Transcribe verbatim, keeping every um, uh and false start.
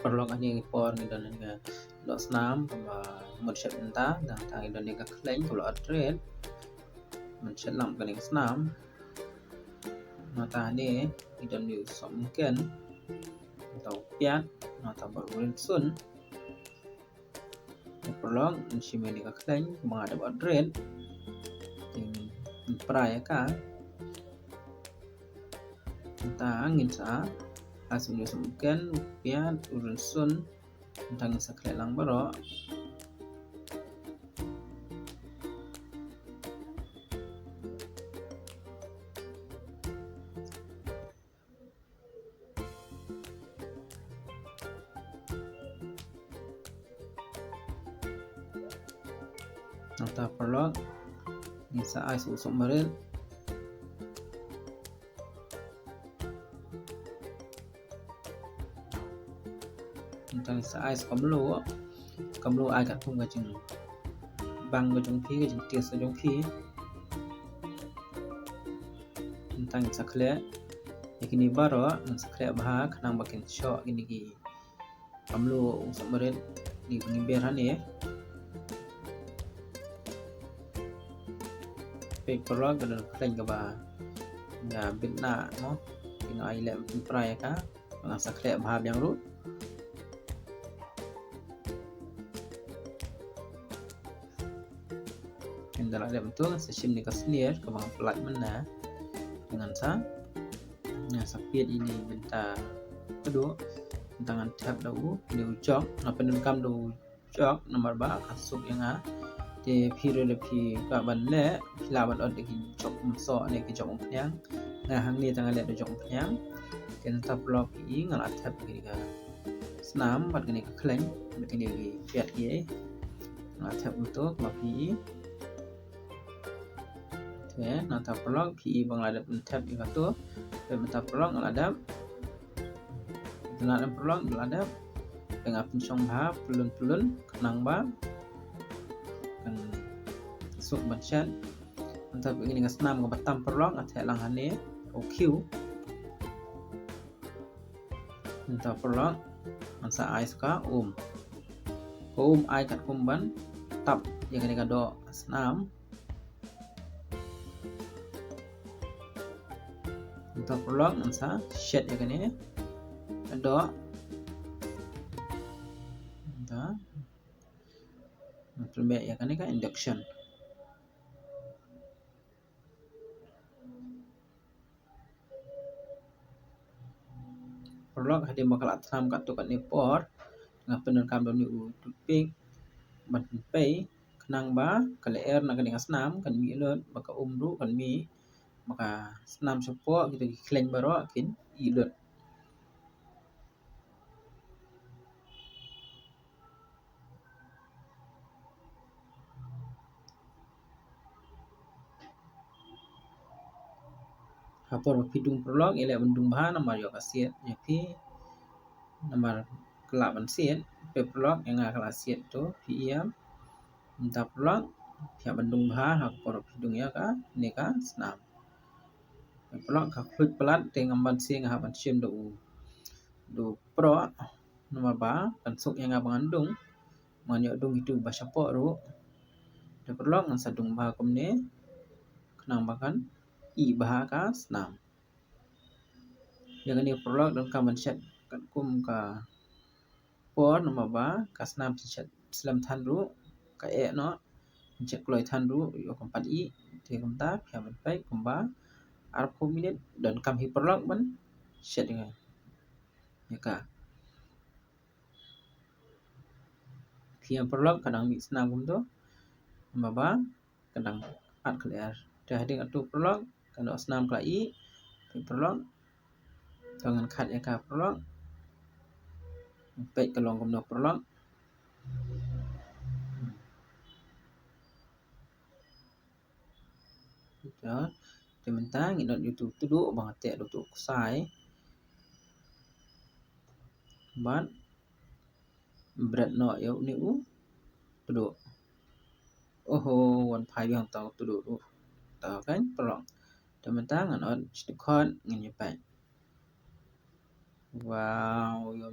Paralok, ha kane ka por ngi don ha kane ka doh snam kaba mut shet mynta, nangta ngi don ha kane ka khleiñ kaba la ot rit. Mut shet lang kane ka snam. Nangta hangne ngi don ha kane u sohmynken, nangta u piat, nangta bad u rynsun. Paralok, ngin shim ïa kane ka khleiñ kaba nga dep ot rit. Te ngin prai ïa ka. Nangta ngin sa ai sa kane u sohmynken, u piat, u rynsun. Nangta ngin sa khleh lang baroh. Nangta paralok, ngin sa ai sa u sohmarit. Nangta ngin sa ai sa ka mluh. Ka mluh ai katkum ka jingbang ka jong phi, ka jingtaste ka jong phi. Nangta ngin sa khleh ïa kine baroh, ngin sa khleh bha khnang ba kin shoh kine ki, ka mluh, u sohmarit, kine ba ngi ber hangne. Peit paralok, ka don ka khleiñ kaba nga bit na mo. Te nga ai leh ban prai ïa ka. Nga sa khleh bha biang ruh. Ynda la dep mynta ngan sa shim ïa ka snier kaba nga pynlait mynne. Ngan sa, ngan sa piet ïa ine i bynta haduh. Nangta ngan thep da u, da u jok, nga pyndonkam da u jok namar ba kan suk ïa nga. Te phi ruh lada phi kwah ban leh, phi lah ban ot da ki jok umsoh ne ki jok umphniang. Nga hangne tang nga leh da jok umphniang. Te nangta paralok phi i nga la thep ïa kane ka snam bad kane ka khleiñ bad kine ki piat ki ei. Nga la thep kumto kumba phi i. Te nangta paralok phi i ba nga la dep thep ïa kato. Te mynta paralok nga la dep. Te nangta paralok nga la dep. Te nga pynshong bha pyllun pyllun khnang ba kan suk ban shet. Nangta phi i kane ka snam kaba tam paralok nga theh lang hangne, u khiew. Nangta paralok ngan sa ai sa ka um. Ka um ai katkum ban tap ïa kane ka doh snam. Nangta paralok ngan sa shet ïa kane ka doh. Nangta ngan pynbeit ïa kane ka induction. Paralok, hadien ba ka la thnam katto katne por, nga pyndonkam da une u toothpick ban pynpei khnang ba ka lyer na kane ka snam kan mih lut, ba ka um ruh kan mih, ba ka snam shapoh, kita ki khleiñ baroh kin ih lut. Ha por ba phi dung paralok, ïaleh ban dung bha namar ïoh ka siat ïa phi. Namar ka lah ban siat, peit paralok, ïa nga ka la siat to, phi ïam. Nangta paralok, phi hap ban dung bha ha ka por ba phi dung ïa kane ka snam. Peit paralok, ka khluit palat te ngam banse, nga hap ban shim da u, da u proh. Namar ba kan suk ïa nga ba ngan dung, ngan ïoh dung itu ba shapoh ruh. Te paralok, ngan sa dung bha kumne khnang ba kan ih bha ka snam. Ïa kane paralok donkam ban shet katkum ka por, namar ba ka snam shet slem than ruh, ka eh noh, shet kloi than ruh ïoh kam pat ih. Te kumta phi hap ban peit kumba arphew minit donkam hi paralok ban shet ïa ka. Phi ïa paralok, ka dang mih snam kumto, namar ba ka dang at ka lyer. Te hadien katto paralok, ka doh snam ka la ih. Peit paralok, to ngan khat ïa ka paralok. Peit ka long kumno paralok. Te mynta ngin ot ïa uto u tduh ba nga teh da uto u ksai. Bad bret noh ïa une u tduh. Oho, wan phai biang uta u tduh ruh. Te kan paralok. Te mynta ngan ot shi dkhot, ngin ïa peit. Wow, ïoh